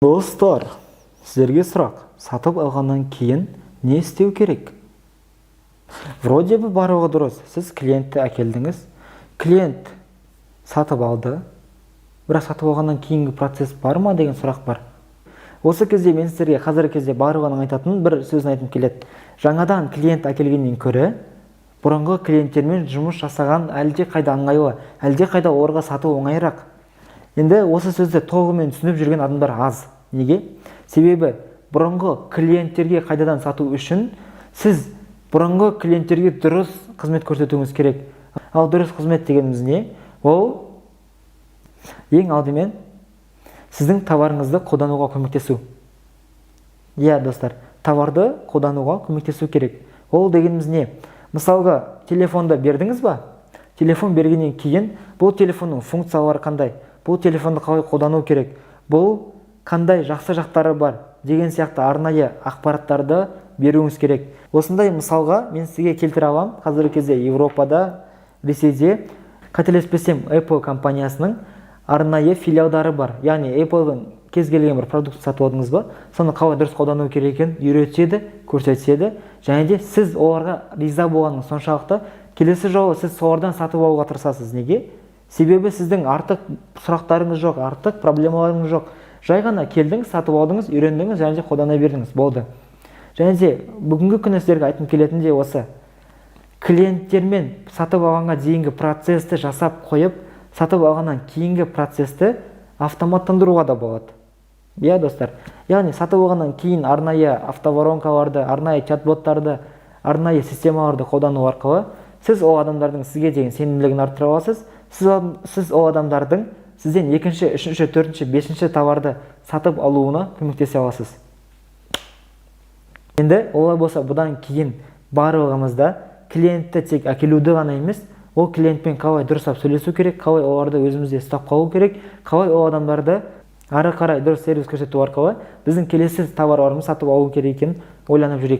Достар, сіздерге сұрақ: сатып алғаннан кейін не істеу керек? Вроде бы барлығы дұрыс, сіз клиентті әкелдіңіз, клиент сатып алды, бірақ сатып алғаннан кейінгі процесс бар ма деген сұрақ бар. Осы кезде мен сіздерге қазіргі кезде барлығының айтатын бір сөзін айтқым келеді: жаңадан клиент әкелгеннен гөрі бұрынғы клиенттермен жұмыс жасаған әлде қайда ыңғайлы, әлде қайда оларға сату оңайырақ. Енді осы сөзді толығымен түсініп жүрген адамдар аз. Неге? Себебі бұрынғы клиенттерге қайтадан сату үшін сіз бұрынғы клиенттерге дұрыс қызмет көрсетуіңіз керек. Ал дұрыс қызмет дегеніміз не? Ол ең алдымен сіздің товарыңызды қолдануға көмектесу. Иә, достар, товарды қолдануға көмектесу керек. Ол дегеніміз не? Мысалға, телефонды бердіңіз ба? Телефон бергеннен кейін бұл телефонның функциялары қандай, бұл телефонды қалай қолдану керек, бұл қандай жақсы жақтары бар деген сияқты арнайы ақпараттарды беруіңіз керек. Осындай мысалға мен сізге келтіре аламын: қазіргі кезде Европада, Ресейде, қателеспесем, Apple компаниясының арнайы филиалдары бар. Яғни Apple'дың кез келген бір продуктын сатып алдыңыз ба, соны қалай дұрыс қолдану керек екенін үйретеді, көрсетеді. Және де сіз оларға риза болғаныңыз соншалықты, келесі жолы сіз солардан сатып алуға тырысасыз. Неге? Себебі сіздің артық сұрақтарыңыз жоқ, артық проблемаларыңыз жоқ. Жай ғана келдіңіз, сатып алдыңыз, үйрендіңіз және де қолдана бердіңіз, болды. Және де бүгінгі күні сіздерге айтқым келетіні де осы: клиенттермен сатып алғанға дейінгі процессті жасап қойып, сатып алғаннан кейінгі процессті автоматтандыруға да болады. Иә, достар, яғни сатып алғаннан кейін арнайы автоворонкаларды, арнайы чат-боттарды, арнайы системаларды қолдану арқылы сіз ол адамдардың сізге деген сенімділігін арттыра аласыз. Сіз ол адамдардың сізден екінші, үшінші, төртінші, бесінші товарды сатып алуына көмектесе аласыз. Енді олай болса, бұдан кейін барлығымыз да клиентті тек әкелуді ғана емес, ол клиентпен қалай дұрыстап сөйлесу керек, қалай оларды өзімізде ұстап қалу керек, қалай ол адамдарды ары қарай дұрыс сервис көрсету арқылы біздің келесі товарларымызды сатып алу керек екенін ойланып жүрейік.